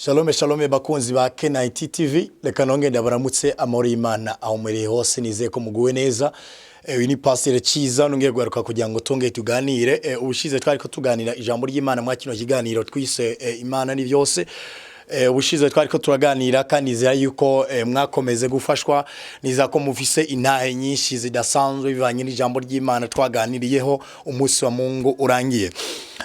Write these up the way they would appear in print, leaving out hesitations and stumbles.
Shalome shalome, bakunzi ba K90 TV. Reka nongere ndabaramutse, amahoro y'Imana aho muri hose. Nizeye ko muguwe neza. Uyu ni Pasteur Ciza, nongeye kugaruka kugira ngo tongere tuganire. Ubushize twari ko tuganira ijambo ry'Imana mwa kino kiganiro twise Imana ni byose. Ubushize twari ko turaganira kandi nizera yuko mwakomeze gufashwa, nizera ko mufise intahe nyinshi zidasanzwe bivanye n'ijambo ry'Imana twaganiriyeho umunsi wa Mungu urangiye.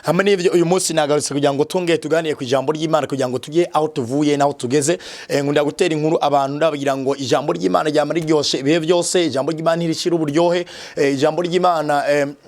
Hamwe n'ivyo, uyu munsi nagarutse kugira ngo tongere tuganire ku ijambo ry'Imana, kugira ngo tujye aho tuvuye n'aho tugeze. Nkunda gutera inkuru abantu, ndababwira ngo ijambo ry'Imana ryama riryoshe ibihe byose, ijambo ry'Imana ntirishira uburyohe. Ijambo ry'Imana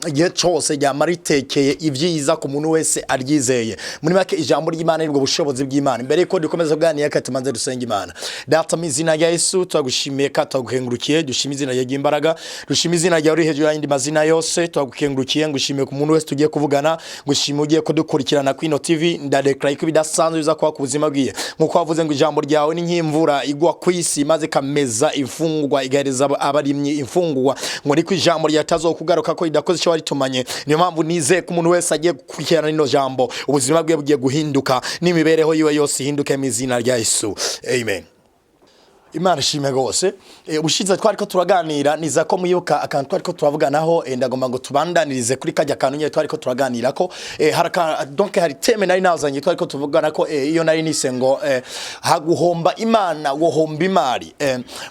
igihe cose ryama ritekeye ibyiza ku muntu wese aryizeye. Muri make, ijambo ry'Imana nibwo bushobozi bw'Imana. Mbere yuko dukomeza kuganira, reka tumanze dusenga Imana. Data, mu izina rya Yesu, turagushimiye kandi turagukengurukiye. Dushima izina ryawe ry'imbaraga, dushima izina ryawe riri hejuru y'ayandi mazina yose. Turagukengurukiye, ngushimiye ku muntu wese tugiye kuvugana, ngushimiye ugiye kudukurikirana kuri ino TV. Ndadeklara ko ibidasanzwe biza kuba ku buzima bwiye, nkuko wavuze ngo ijambo ryawe ni nk'imvura igwa ku isi maze ikameza imfungwa, igahereza abarimyi imfungwa, ngo niko ijambo ryatazokugaruka ko ridakoze icyo waritumanye. Niyo mpamvu nizeye ko umuntu wese agiye gukurikirana rino jambo, ubuzima bwe bugiye guhinduka n'imibereho yiwe yose ihinduke mu izina rya Yesu, amen. Imana ishimwe rwose. Ubushize twari ko turaganira, niza ko mwibuka akantu twari ko turavuganaho. Ndagomba ngo tubandanirize kuri kajya kantu nyine twari ko turaganira ko donc hari thème nari nazanye twari ko tuvugana ko iyo nari nise ngo haguhomba Imana wohomba imari.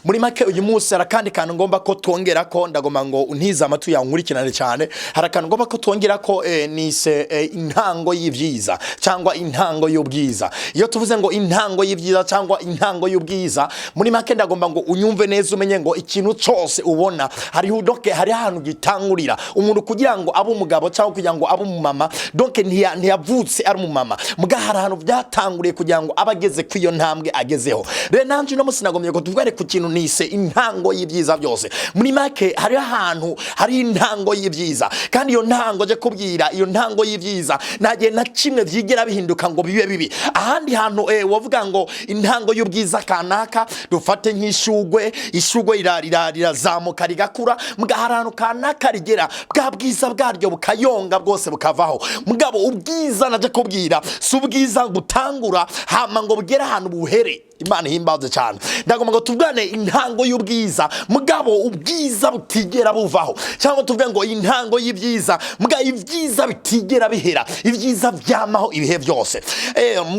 Muri make, uyu munsi hari akandi kantu ngomba ko twongera ko. Ndagomba ngo untize amatwi yawe, nkurikirane cyane. Hari akantu ngomba ko twongera ko, nise intango y'ibyiza cyangwa intango y'ubwiza. Iyo tuvuze ngo intango y'ibyiza cyangwa intango y'ubwiza, muri make ndagomba ngo unyumve neza, umenye ngo ikintu cyose ubona hariho, donc hari ahantu gitangurira. Umuntu kugira ngo abe umugabo cyangwa kugira ngo abe umumama, donc ntiyavutse ari umumama, muga hari ahantu byatanguriye kugira ngo abe ageze ku iyo ntambwe agezeho. Rero nanje uno munsi nagomye ngo tuvugane ku kintu nise intango y'ibyiza byose. Muri make, hariho ahantu hari intango y'ibyiza, kandi iyo ntango je kubwira, iyo ntango y'ibyiza nta gihe na kimwe vyigera bihinduka ngo bibe bibi. Ahandi hantu wavuga ngo intango y'ubwiza kanaka, dufate nk'ishugwe, ishugwe rirazamuka rigakura, muga hari ahantu kanaka rigera bwa bwiza bwaryo bukayonga bwose bukavaho. Mugabo ubwiza naje kubwira si ubwiza butangura hama ngo bugere ahantu buhere. Imana ihimbaze cyane. Ndagomba ngo tuvugane intango y'ubwiza, mugabo ubwiza butigera buvaho, cyangwa tuvuge ngo intango y'ibyiza, mugabo ibyiza bitigera bihera, ibyiza byamaho ibihe byose.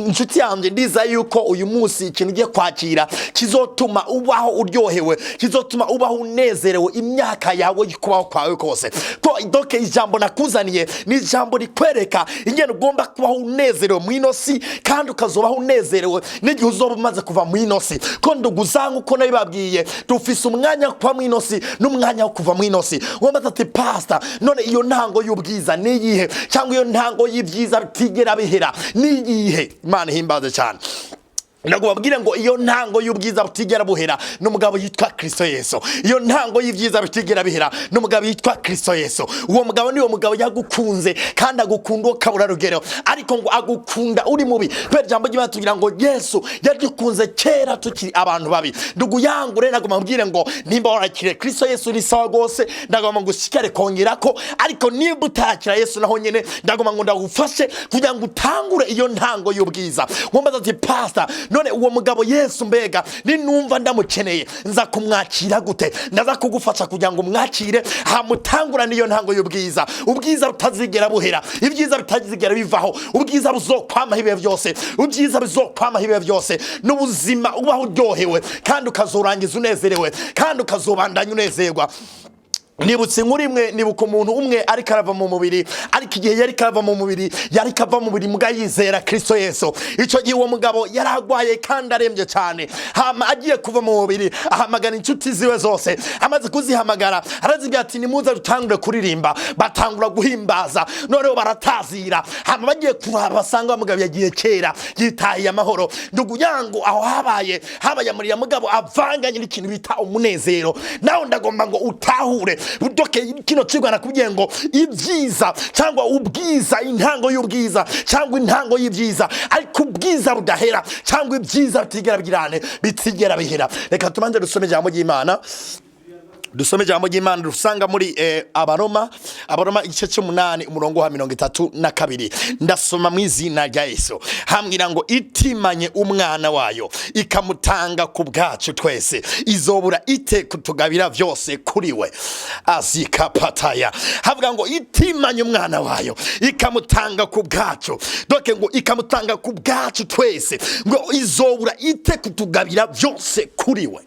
Inshuti yanjye, ndiza yuko uyu munsi ikintu ugiye kwakira kizotuma ubaho uryohewe, kizotuma ubaho unezerewe imyaka yawe kubaho kwawe kose. Ko donc ijambo nakuzaniye ni ijambo rikwereka ingene ugomba kubaho unezerewe mu ino si, kandi ukazobaho unezerewe n'igihe uzoba umaze kuva mu ino si. Ko nduguzanga uko nabibabwiye, dufise umwanya wo kuba mu ino si n'umwanya wo kuva mu ino si. Wambaza ati: "Pastor, none iyo ntango y'ubwiza ni iyihe, cyangwa iyo ntango y'ibyiza bitigera bihera ni iyihe?" Imana ihimbaze cyane. Ntabwo babwire ngo iyo ntango y'ubwiza butigera buhera n'umugabo yitwa Kristo Yesu. Iyo ntango y'ibyiza bitigera bihera n'umugabo yitwa Kristo Yesu. Uwo mugabo niwo mugabo yagukunze, kandi agukunda uwo kabura rugero, ariko ngo agukunda uri mubi, kubera ijambo ry'Imana tugira ngo Yesu yadukunze kera tukiri abantu babi. Ndugu yangu, rero nagomba mbwire ngo nimba warakiriye Kristo Yesu ni sawa rwose, ndagomba ngo ushikare kongera ko, ariko nimba utarakira Yesu naho nyene ndagomba ngo ndagufashe kugira ngo utangure iyo ntango y'ubwiza. Wumbaza ati: "Pastor, none uwo mugabo Yesu mbega ninumva ndamukeneye nza kumwakira gute?" Ndaza kugufasha kugira ngo umwakire, hamutangura niyo ntango y'ubwiza, ubwiza butazigera buhera, ibyiza bitazigera bivaho, ubwiza buzokwamaho ibihe byose, ubwiza buzokwamaho ibihe byose, n'ubuzima ubaho uryohewe, kandi ukazorangiza unezerewe, kandi ukazobandanya unezerwa. Nibutse inkuru imwe, nibuka umuntu umwe ariko arava mu mubiri, ariko igihe yari karava mu mubiri, yari kava mu mubiri muga yizera Kristo Yesu. Icyo gihe uwo mugabo yari agwaye kandi arembye cyane. Hama agiye kuva mu mubiri, ahamagara inshuti ziwe zose. Amaze kuzihamagara, arazibwira ati: "Nimuze dutangure kuririmba." Batangura guhimbaza, noneho baratazira. Hama bagiye kuraba, basanga wa mugabo yagiye kera, yitahiye amahoro. Ndugu yangu, aho habaye amarira, mugabo avanganye n'ikintu bita umunezero. Nawe ndagomba ngo utahure donc kino cigwa nakubwiye ngo ibyiza cyangwa ubwiza, intango y'ubwiza cyangwa intango y'ibyiza, ariko ubwiza budahera cyangwa ibyiza bitigera bigirane, bitigera bihera. Reka tubanze dusome ijambo ry'Imana. Dusome ijambo ry'Imana dusanga muri Abaroma igice cy'umunani, umurongo wa 32. Ndasoma mu izina rya Yesu. Hambwira ngo: "Itimanye umwana wayo, ikamutanga ku bwacu twese, izobura ite kutugabira vyose kuri we?" Azikapataya. Havuga ngo itimanye umwana wayo, ikamutanga ku bwacu, donc ngo ikamutanga ku bwacu twese, ngo izobura ite kutugabira vyose kuri we?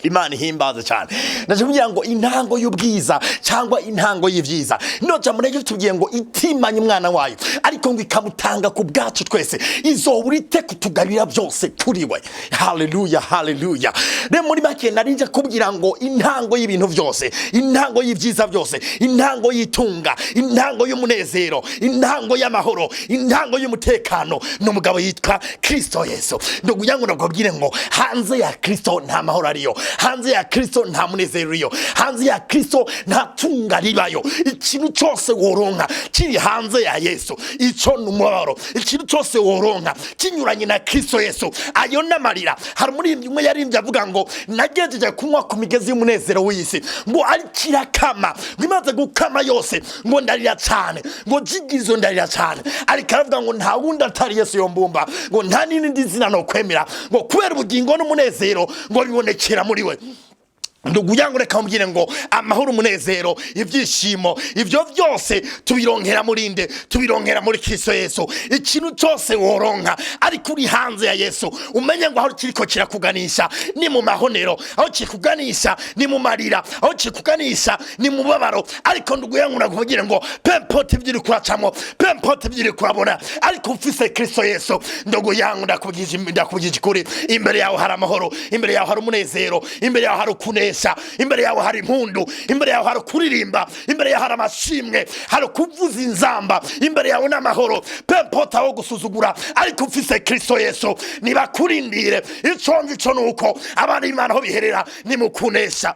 Imana ihimbaze cyane. Ndaje kugira ngo intango y'ubwiza cyangwa intango y'ivyiza, no jambo rero tubwiye ngo itimanye umwana wayo, ariko ngo ikamutanga ku bwacu twese, izobura ite kutugabira byose kuri we? Haleluya, haleluya. Rero muri make narinje kubwira ngo intango y'ibintu byose, intango y'ivyiza byose, intango y'itunga, intango y'umunezero, intango y'amahoro, intango y'umutekano ni umugabo yitwa Kristo Yesu. Ndokugira ngo ndakubwire ngo hanze ya Kristo nta mahoro ariyo, hanze ya Kristo nta munezero uriyo, hanze ya Kristo nta tunga ribayo. Ikintu cyose woronka kiri hanze ya Yesu, ico ni umubabaro. Ikintu cyose woronka kinyuranye na Kristo Yesu, ayo n'amarira. Hari umuririmbyi umwe yarimbye avuga ngo: "Nagejeje kunywa ku migezi y'umunezero w'isi," ngo ariko irakama, ngo imaze gukama yose, ngo ndarira cyane, ngo jigizo ndarira cyane. Ariko aravuga ngo nta wundi atari Yesu yombumba, ngo nta n'irindi zina no kwemera, ngo kubera ubugingo n'umunezero ngo bibonekera muri we. Nduguya ngo reka mubwire ngo amahoro, umunezero, ibyishimo, ibyo byose tubironkera muri nde? Tubironkera muri Kristo Yesu. Ikintu cyose woronka ariko uri hanze ya Yesu, umenye ngo aho kiriko kirakuganisha ni mu mahonero, aho kikuganisha ni mu marira, aho kikuganisha ni mu mubabaro. Ariko nduguya ngo nakubwire ngo peu importe ibyo uri kuracamo, peu importe ibyo uri kurabona, ariko ufise Kristo Yesu, nduguya ngo ndakubwije ukuri, imbere yawe hari amahoro, imbere yawe hari umunezero, imbere yawe hari ukunesha, imbere yawe hari impundu, imbere yawe hari kuririmba, imbere yawe hari amashimwe, hari kuvuza inzamba, imbere yawe n'amahoro. Peu importe aho gusuzugura, ariko ufise Kristo Yesu, nibakurindire. Ico nzi co nuko abana b'Imana aho biherera ni mu kunesha.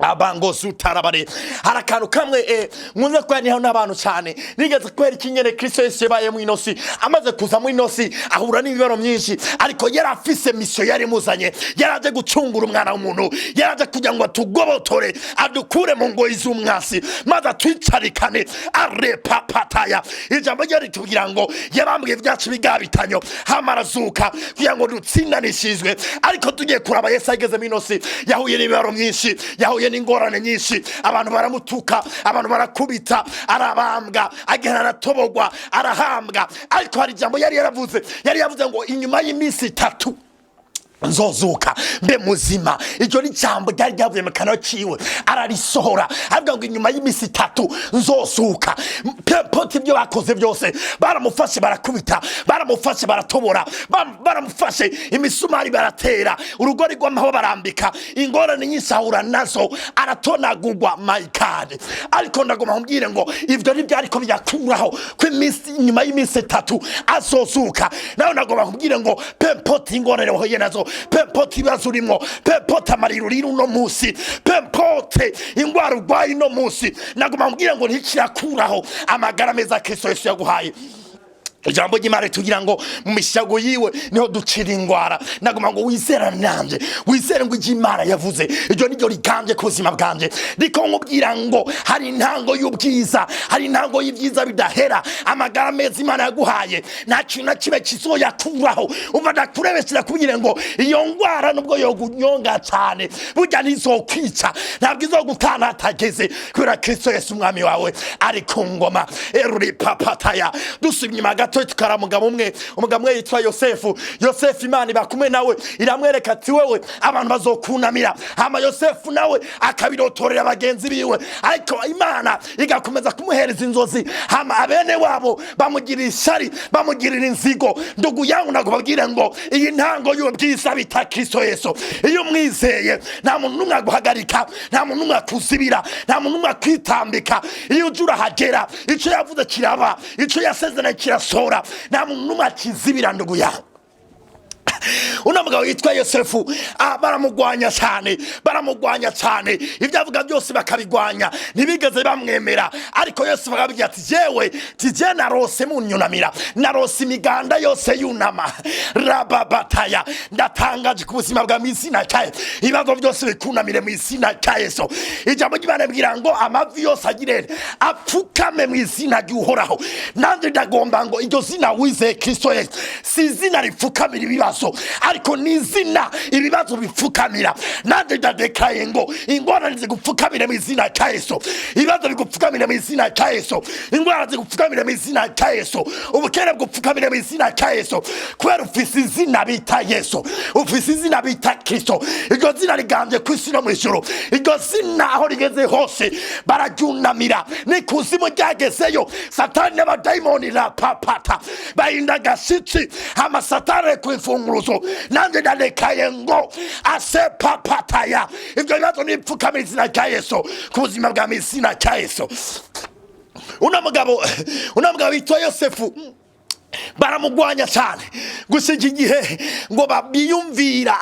Abangozi utarabare. Hari akantu kamwe nkunze kuganiraho n'abantu cyane. Nigeze kubera ikinyene Kristo Yesu yabaye mu inosi. Amaze kuza mu inosi, ahura n'imibabaro myinshi, ariko yari afise mission yari imuzanye. Yari aje gucungura umwana w'umuntu, yari aje kugira ngo atugobotore, adukure mu ngoyi z'umwasi, maze atwicarikane arepapataya. Ijambo rye ritubwira ngo yabambwiye ibyacu bigabitanyo, hama arazuka kugira ngo dutsindanishizwe. Ariko tugiye kuraba, Yesu ageze mu inosi yahuye n'imibabaro myinshi, yahuye n'ingorane nyinshi. Abantu baramutuka, abantu barakubita, arabambwa, agenda aratobogwa, arahambwa. Ariko hari ijambo yari yaravuze. Yari yavuze ngo: "Inyuma y'iminsi 3 nzozuka mbe muzima." Iryo ni jambo ryari ryavuye mu kanwa kiwe, ararisohora, avuga ngo: "Inyuma y'iminsi 3 nzozuka." Peu importe ibyo bakoze byose, baramufashe barakubita, baramufashe baratobora, baramufashe imisumari baratera, urugori rw'amahwa barambika, ingorane nyinshi ahura nazo, aratonagurwa. My God! Ariko ndagomba nkubwire ngo ibyo ntibyariko biyakuraho ko iminsi, inyuma y'iminsi 3 azozuka. Nawe ndagomba nkubwire ngo peu importe ingorane wahuye nazo, peu importe ibibazo urimo, peu importe amarira urira uno munsi, peu importe ingwara urwaye uno munsi, nagomba nkubwire ngo ntikirakuraho amagara meza Kristo Yesu yaguhaye. Ijambo ry'Imana ritubwira ngo mu mishago yiwe niho ducira ingwara. Nagomba ngo wizera nanje, wizere ngo ijya Imana yavuze, iryo niryo rigambye ku buzima bwanje. Riko nkubwira ngo hari intango y'ubwiza, hari intango y'ibyiza bidahera. Amagara meza Imana yaguhaye, nta kintu na kimwe kizoyakuraho. Umva, ndakurebesera kubwira ngo iyo ngwara, nubwo yogunyonga cyane, burya ntizokwica, ntabwo izogutana hatageze, kubera Kristo Yesu umwami wawe ari ku ngoma. Eruri papataya. Dusubye inyuma gato, tukara umugabo umwe, umugabo umwe yitwa Yosefu. Yosefu, Imana iba kumwe nawe, iramwereka ati: "Wewe abantu bazokunamira." Hama Yosefu nawe akabirotorera bagenzi biwe, ariko Imana igakomeza kumuhereza inzozi. Hama abene wabo bamugirira ishyari, bamugirira inzigo. Ndugu yangu, nakubabwire ngo iyi ntango y'ubwiza bita Kristo Yesu, iyo umwizeye nta muntu n'umwe aguhagarika, nta muntu n'umwe akuzibira, nta muntu n'umwe akwitambika. Iyo uje urahagera, icyo yavuze kiraba, icyo yasezeranye kirasohora, nta muntu n'umwe akizibira. Ndugu yangu, Uno mugabo yitwa Yosefu, baramugwanya cyane, baramugwanya cyane, ibyo avuga byose bakabigwanya, ntibigeze bamwemera. Ariko Yosefu akababwira ati: "Jewe tije narose munyunamira, narose imiganda yose yunama rababataya. Ndatangaje ku buzima bwa mu izina rya Yesu, ibibazo byose bikunamire mu izina rya Yesu." Ijambo ry'Imana ribwira ngo amavi yose agire apfukame mu izina ry'Uhoraho. Nanjye ndagomba ngo iryo zina wizeye, Kristo Yesu, si izina ripfukamira ibibazo, ariko ni izina ibibazo bipfukamira. Nanjye ndadekaye ngo ingorane zigupfukamire mu izina rya Yesu, ibibazo bigupfukamire mu izina rya Yesu, ingwara zigupfukamire mu izina rya Yesu, ubukene bugupfukamire mu izina rya Yesu, kubera ufise izina bita Yesu, ufise izina bita Kristo. Iryo zina riganje ku isi no mu ijuru. Iryo zina aho rigeze hose bararyunamira. N'ikuzimu ryagezeyo, Satani n'abadayimoni rapapata bahinda agashitsi, hama Satani ku imfunguruzo. Nanjye ndadekaye ngo asepapataya, ibyo bibazo nipfukamira izina rya Yesu ku buzima bwa mu izina rya Yesu. Uno mugabo witwa Yosefu baramugwanya cyane gusa iki gihe ngo biyumvira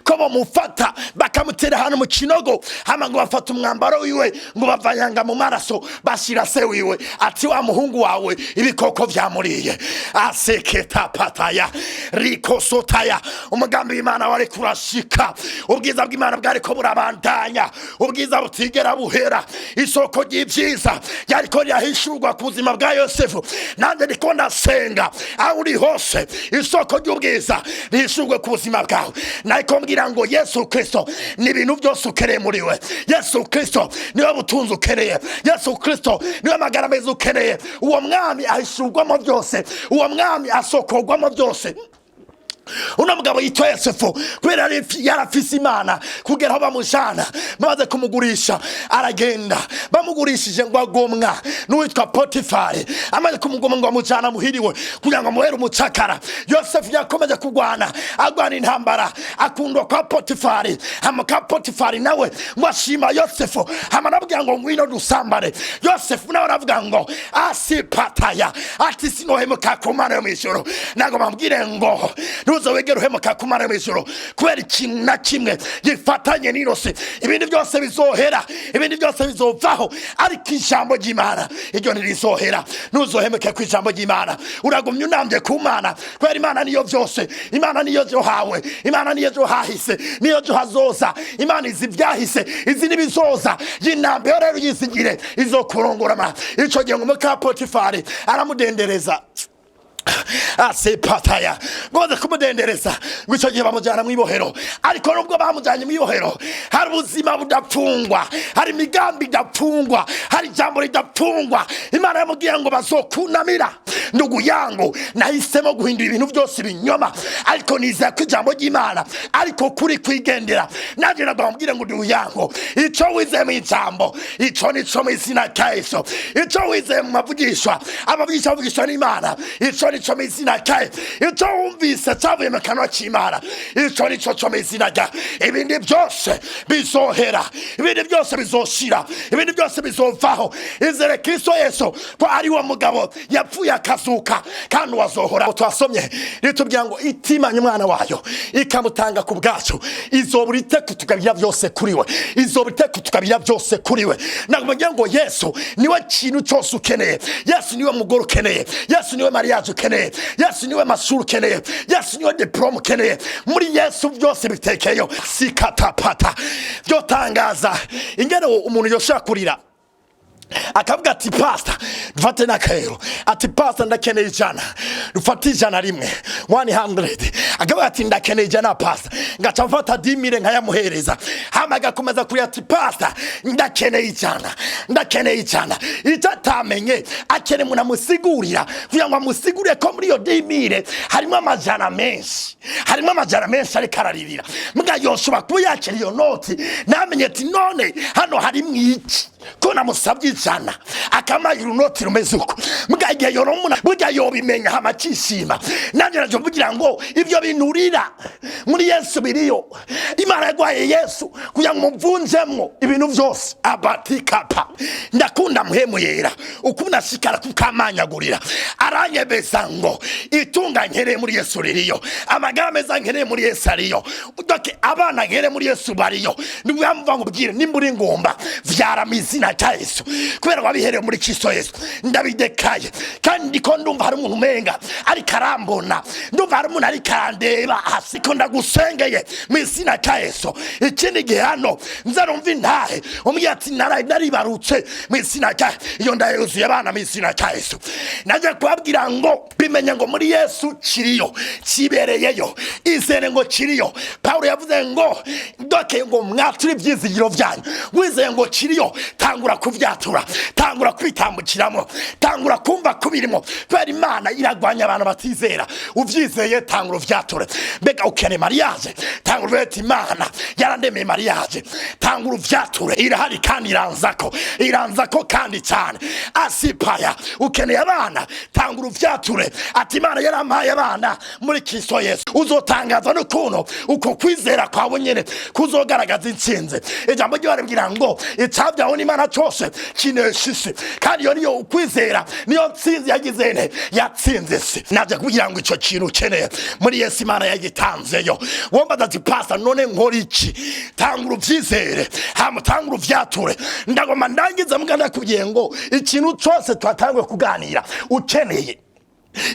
ko bamufata bakamutera ahantu mu kinogo, hama ngo bafata umwambaro wiwe, ngo bavanyanga mu maraso, bashyira se wiwe ati: "Wa muhungu wawe ibikoko byamuriye." Aseketapataya rikosotaya. Umugambi w'Imana wari kurashika, ubwiza bw'Imana bwariko burabandanya, ubwiza butigera buhera, isoko ry'ibyiza ryariko rirahishurwa ku buzima bwa Yosefu. Nanjye ndiko ndasenga, aho uri hose isoko ry'ubwiza rihishurwe ku buzima bwawe. Nariko mbwira ngo Yesu Kristo ni ibintu byose ukeneye muri we. Yesu Kristo niwe butunzi ukeneye, Yesu Kristo niwe magara meza ukeneye. Uwo mwami ahishurwamo byose, uwo mwami asokorwamo byose. Uno mugabo yitwa Yosefu, kubera yarafise Imana, kugera aho bamujana, bamaze kumugurisha aragenda. Bamugurishije ngo agomwa n'uwitwa Potifari. Amaze kumugomwa ngo amujana muhiriwe kugira ngo amuhere umucakara. Yosefu yakomeje kurwana, agwana intambara, akundwa kwa Potifari. Hama ka Potifari nawe ngo ashima Yosefu, hama arabwira ngo: "Ngwino dusambane." Yosefu nawe aravuga ngo asipataya, ati: "Sinohemuka ku Mana yo mw'ijuru." Ntabwo bambwire ngo ntuze wegere uhemuka ku Mana yo mw'ijuru, kubera ikintu na kimwe gifatanye n'inosi. Ibindi byose bizohera, ibindi byose bizovaho, ariko ijambo ry'Imana iryo ntirizohera. Ntuzohemuke ku ijambo ry'Imana. Uragumya unambye ku Mana, kubera Imana niyo byose. Imana niyo byo hawe, Imana niyo byo hahise, niyo byo hazoza. Imana izi ibyahise, izi n'ibizoza. Yinambeho rero, uyizigire, izokurongora. Ma ico gihe ngo muka Potifari aramudendereza, asepataya, ngo baze kumudendereza, ngo icyo gihe bamujyana mu ibohero. Ariko nubwo bamujyanye mu ibohero, hari ubuzima budapfungwa, hari imigambi idapfungwa, hari ijambo ridapfungwa. Imana yamubwiye ngo bazokunamira. Ndugu yangu, nahisemo guhindura ibintu byose ibinyoma, ariko nizera ko ijambo ry'Imana ariko kuri kwigendera. Nanjye ntabwo bamubwire ngo: "Ndugu yangu, icyo wizeye mu ijambo, icyo nico mu izina rya Yesu. Icyo wizeye mu mavugishwa, amavugisha avugishwa n'Imana, icyo nico mu izina rya Yesu. Icyo wumvise cyavuye mu kanwa k'Imana, icyo nico cyo mu izina rya." Ibindi byose bizohera, ibindi byose bizoshira, ibindi byose bizovaho. Izere Kristo Yesu ko ari wo mugabo yapfuye akazuka kandi wazohora. Twasomye ritubwira ngo itimanye umwana wayo ikamutanga ku bwacu, izobura ite kutugabira byose kuri we? Izobura ite kutugabira byose kuri we? Ntabwo ngira ngo Yesu niwe kintu cyose ukeneye, Yesu niwe mugore ukeneye, Yesu niwe mariage ukeneye, Yesu niwe mashuri ukeneye, Yesu niwe diplôme ukeneye. Muri Yesu byose bitekeyo sikatapata. Byotangaza ingene umuntu yoshobora kurira akavuga ati: "Pasita, dufate n'akayero," ati: "Pasita, ndakeneye 100." Dufate 100, 100. Akavuga ati: "Ndakeneye 100, pasita." Ngaca mfata 10 000 nkayamuhereza, hama agakomeza kurira ati: "Pasita, ndakeneye 100, ndakeneye 100." Icyo atamenye, akeneye umuntu amusigurira, kugira ngo amusigurire ko muri iyo 10 000 harimo amajana menshi, harimo amajana menshi ariko araririra. Mbwa yoshobora kuba yakira iyo noti, namenye ati: "None hano harimo iki?" Ko namusabye 100 akampaye urunoti rumeze uko, mbwa igihe yoromuna burya yobimenya hama akishima. Nanjye naje kugira ngo ibyo binturira muri Yesu biriyo. Imana yaguhaye Yesu kugira ngo muvunjemwo ibintu byose. Abatikapa ndakunda Mpwemu Yera ukuntu ashikara kukamanyagurira, aranyemeza ngo itunga nkereye muri Yesu ririyo, amagara meza nkereye muri Yesu ariyo, doke abana nkereye muri Yesu bariyo. Niyo mpamvu nkubwire, nimba uri ngumba, vyara mu izina rya Yesu, kubera wabihereye muri Kristo Yesu. Ndabidekaye kandi ndiko ndumva hari umuntu umenga ariko arambona, ndumva hari umuntu ariko arandeba hasi ko ndagusengeye mu izina rya Yesu. Ikindi gihe hano nza numva intahe umbwira ati naribarutse mu izina rya, iyo nda yuzuye abana mu izina rya Yesu. Najya kubabwira ngo bimenye ngo muri Yesu kiriyo, kibereyeyo, izere ngo kiriyo. Pawulo yavuze ngo doke ngo mwature ibyizigiro byanyu. Wizeye ngo kiriyo, tangura kuvyatura, tangura kwitambukiramo, tangura kumva kubirimo, kubera Imana iragwanya abantu batizera. Uvyizeye, tangura uvyature. Mbega ukeneye mariage? Tangura uvuge ati Imana yarandemeye mariage. Tangura uvyature, irahari kandi iranzako, iranzako kandi cyane. Asipaya ukeneye abana? Tangura uvyature ati Imana yarampaye abana muri Kristo Yesu. Uzotangazwa n'ukuntu uko kwizera kwawe nyene kuzogaragaza intsinzi. Ijambo ry'Imana ribwira ngo icabyawe n'Imana cyose kinesha isi, kandi iyo niyo ukwizera, niyo ntsinzi yagize nte yatsinze isi. Naje kugira ngo icyo kintu ukeneye muri Yesu Imana yagitanzeyo. Wombaza ati pasa, none nkora iki? Tangura uvyizere, hama tangura uvyature. Ndagoma ndangize mbwa ndakubwiye ngo ikintu cyose twatanguye kuganira ukeneye,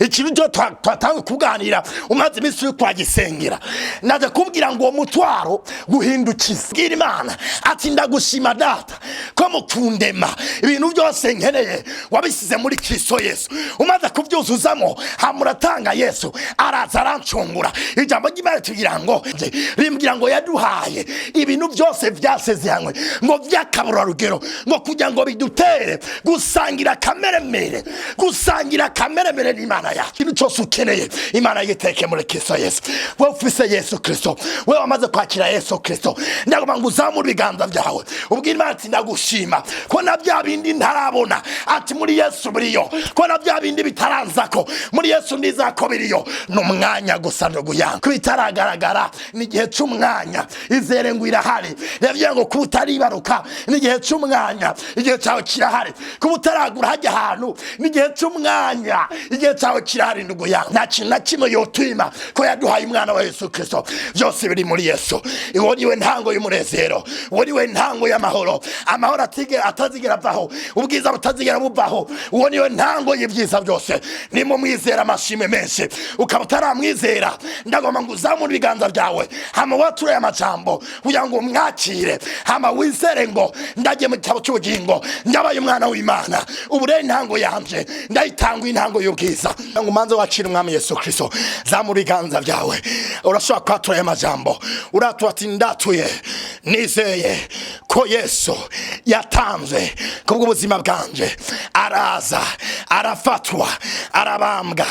ikintu cyo twatanguye kuganira umaze iminsi uri kwagisengera, naje kubwira ngo uwo mutwaro guhindukiza. Bwira Imana ati ndagushima Data ko mu kundema ibintu byose nkeneye wabisize muri Kristo Yesu. Umaze kubyuzuzamo, hama uratanga Yesu, araza arancungura. Ijambo ry'Imana tugira ngo rimbwira ngo yaduhaye ibintu byose vyasezeranywe ngo vy'akaburarugero, ngo kugira ngo bidutere gusangira kameremere, gusangira kameremere n'Imana yacu. Ikintu cyose ukeneye Imana yiteke muri Kristo Yesu. Wewe ufise Yesu Kristo, wewe wamaze kwakira Yesu Kristo, ndagomba ngo uzamure ibiganza byawe ubwire Imana ati ndagushima ko na bya bindi ntarabona ati muri Yesu biriyo, ko na bya bindi bitaranzako muri Yesu ndizako biriyo. Ni umwanya gusa ndoguyanga ko bitaragaragara, ni igihe cy'umwanya. Izere ngo irahari. Yavuye ngo kuba utaribaruka ni igihe cy'umwanya, igihe cyawe kirahari. Kuba utaragura hajya ahantu ni igihe cy'umwanya, igihe cyawe kirahari. Ndugu yangu, nta kintu na kimwe yotwima ko yaduhaye umwana wa Yesu Kristo. Byose biri muri Yesu. Uwo niwe ntango y'umunezero, uwo niwe ntango y'amahoro, amahoro atazigera avaho, ubwiza butazigera buvaho. Uwo niwe ntango y'ibyiza byose. Nimumwizera amashimwe menshi. Ukaba utaramwizera, ndagomba ngo uzamure ibiganza byawe hama wature aya majambo kugira ngo umwakire, hama wizere ngo ndagiye mu gitabo cy'ubugingo, ndabaye umwana w'Imana. Ubu rero intango yanje ndayitanga, intango y'ubwiza, ngo umanze wakira umwami Yesu Kristo. Zamura ibiganza byawe. Urashobora kwatura aya majambo, uratura ati ndatuye nizeye ko Yesu yatanze kubw'ubuzima bwanje, araza arafatwa, arabambwa,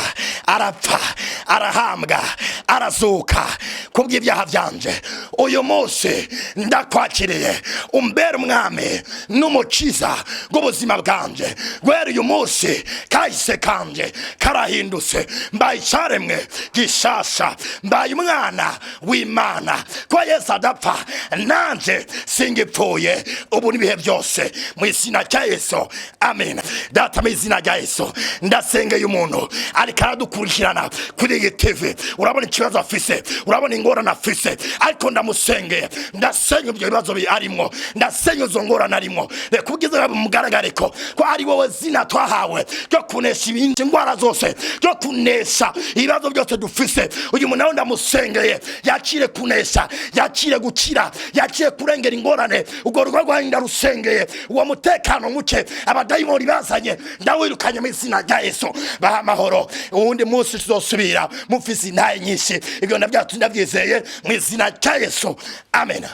arapfa, arahambwa, arazuka kubw'ibyaha byanje. Uyu munsi ndakwakiriye, umbere umwami n'umukiza bw'ubuzima bwanje. Guhera uyu munsi kahise kanje karahindutse, mbaye icaremwe gishasha, mbaye umwana w'Imana. Ko Yesu adapfa, nanje singipfuye, ubu n'ibihe byose, mu izina rya Yesu, amen. Data, mu izina rya Yesu, ndasengeye umuntu ariko aradukurikirana kuri iyi TV. Urabona ikibazo afise, urabona ingorane afise, ariko ndamusengeye, ndasenye ibyo bibazo arimwo, ndasenye izo ngorane arimwo. Reka ubwiza bumugaragare ko ari wowe zina twahawe ryo kunesha indwara zose, ryo kunesha ibibazo byose dufise. Uyu muntu nawe ndamusengeye, yakire kunesha, yakire gukira, yakire kurengera ingorane. Urwo rugo rwanyu ndarusengeye, uwo mutekano muke abadayimoni bazanye ndawirukanye mu izina rya Yesu. Baha amahoro. Uwundi munsi tuzosubira mufise intahe nyinshi. Ibyo ndabyacu ndabyizeye mu izina rya Yesu, amen.